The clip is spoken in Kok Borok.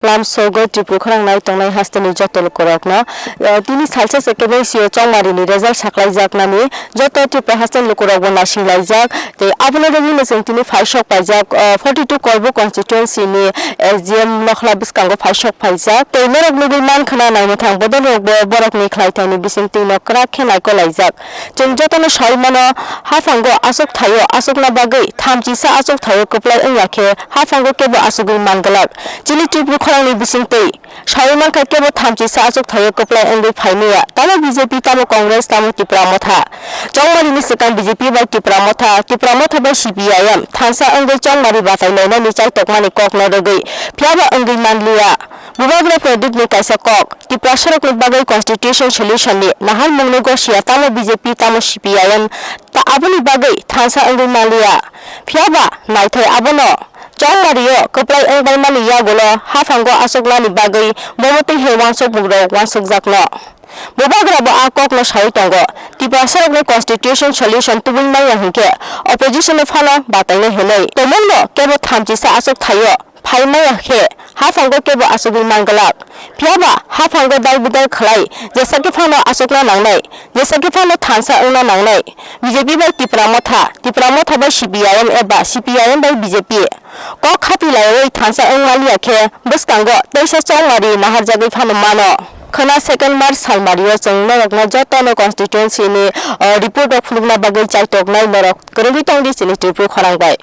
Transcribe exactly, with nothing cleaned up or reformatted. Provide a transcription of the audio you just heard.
Lamsogo Tripura khorang nai tongnai hasteni joto lukurokno, eh, tini salsa se kebeng sio chongmarini result saklaijaknani joto Tripura hasteni lukurokbo naisinglaijak. Tei abono rwgwino chwng tini phaisok paijak, eh, forty two Kolbu constituency ni S D M nokhla bwskango phaisok phaijak. Tei norok nugwi mankha na naimwthang bodolrokbo borokni khlaithaini bisingtwino kwrak khe naikolaijak. Chwng jotono saui mano, haphango achuk thaio achukna bagwi thamchisa achuk thaio kwplai wngya khe haphango kebo achugwi man glak. Chini Tripura khorangni bisingtwi saui mankha kebo thamchisa achuk thaio kwplai wngwi phai maya. Tamo B J P, tamo Congress, tamo Tipra Motha. Chongmarini swkang B J P bai Tipra Motha, Tipra Motha bai C P I M thansa wngwi chongmari batai lainani chaitokmani kokno rwgwi phiyaba wngwi manliya. Bubagra Pradip ni kaisa kok, Tiprasarokni bagwi constitution solution ni naharmungno gosiya tamo B J P tamo C P I M, ta aboni bagwi thansa wngwi manliya. Phiyaba naithai abono chongmario kwplai wngbaimani yagulo haphango achuknani bagwi bomo twi hai uansukmungrok uansukjakno. Bubagrabo a kokno saui tongo, Tiprasarokni constitution solution tubui manya hinkhe opposition no phano batainai hinwi. Tomungno kebo thamchisa achuk thaio phai maya khe haphango kebo achugwi man glak. Phiyaba haphango dal bidal khlai jesa khe phano achukna nangnai, jesa khe phano thansa wngna nangnai. B J P bai Tipra Motha, Tipra Motha bai C P I M eba C P I M bai B J P kok khati laiwi thansa wng manliya khe bwskango teisa chongmari naharjagwi phano mano. Khwna second March salmario chwng norokno jotono constituency ni, o, report rok phunukna bagwi chaitoknai, norok kwrwngwi tongdi chini Tripura khorang bai.